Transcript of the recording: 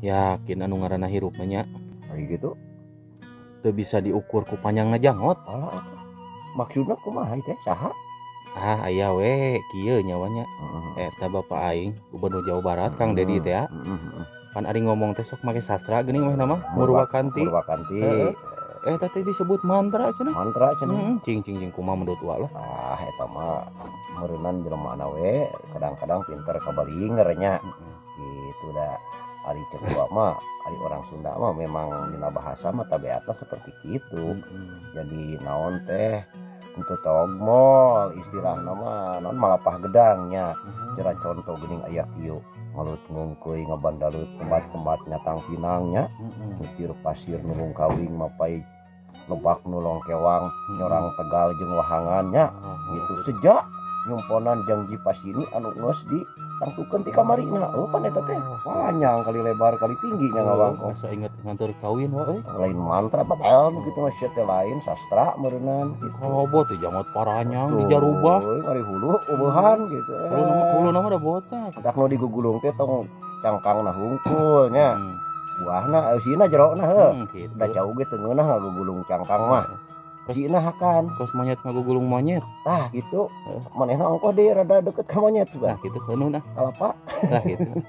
Yakin anu ngaranna hirup mah nya. Ari gitu. Teu bisa diukur ku panjangna jangot. Alah, eta maksudna kumaha ieu teh, saha? Ah, aya we kieu nyawanya. Eta bapak aing, Gubernur Jawa Barat, Kang Dedi teh ya. Pan ari ngomong teh sok make sastra geuning mah nama Murwakanti. Murwakanti. Heeh. Eta teh disebut mantra cenah. Mantra cenah. Heeh, cing cing cing, kumaha menurut wa lah. Ah, eta mah meureunan jelema we kadang-kadang pinter kabalinger nya. Gitu da ari ceuk gua mah, ari orang Sunda mah memang dina bahasa mah tabiatna seperti kitu. Jadi naon teh, henteu togmol istilahna mah, naon, malapah gedang nya. Jera contoh geuning aya kieu, ngalut ngungkeuy, ngabandalut kembat-kembat, nyatang pinang nya, ngupir pasir nulung kawing, mapai lebak nulong kewang, nyorang tegal jeung wahangan nya. Gitu sejak nyumponan janji pasini anu geus ditangtukeun ti kamarina. Oh, pan eta teh panjang kali lebar kali tinggi nya ngawangkong. Asa inget ngantor kawin wa euy. Lain mantra babel nu kitu mah, sia teh lain sastra meureunnan gitu. Kalobo teh jangot paranyang di jarubah. Tuh, ngari hulu eueuhan gitu. Hulu nama da botak. Matak nu digugulung teh tong cangkangna hungkul nya. Buahna eusina, jerona heuh. Gitu. Da jauh ge teu ngeunah ngagugulung cangkang mah. Eusina hakan. Kos monyet ngagugulung monyet. Tah gitu. Heeh. Manehna ongkoh deui rada deket ka monyet juga. Nah gitu, heunuh nah. Kalapa. Nah gitu.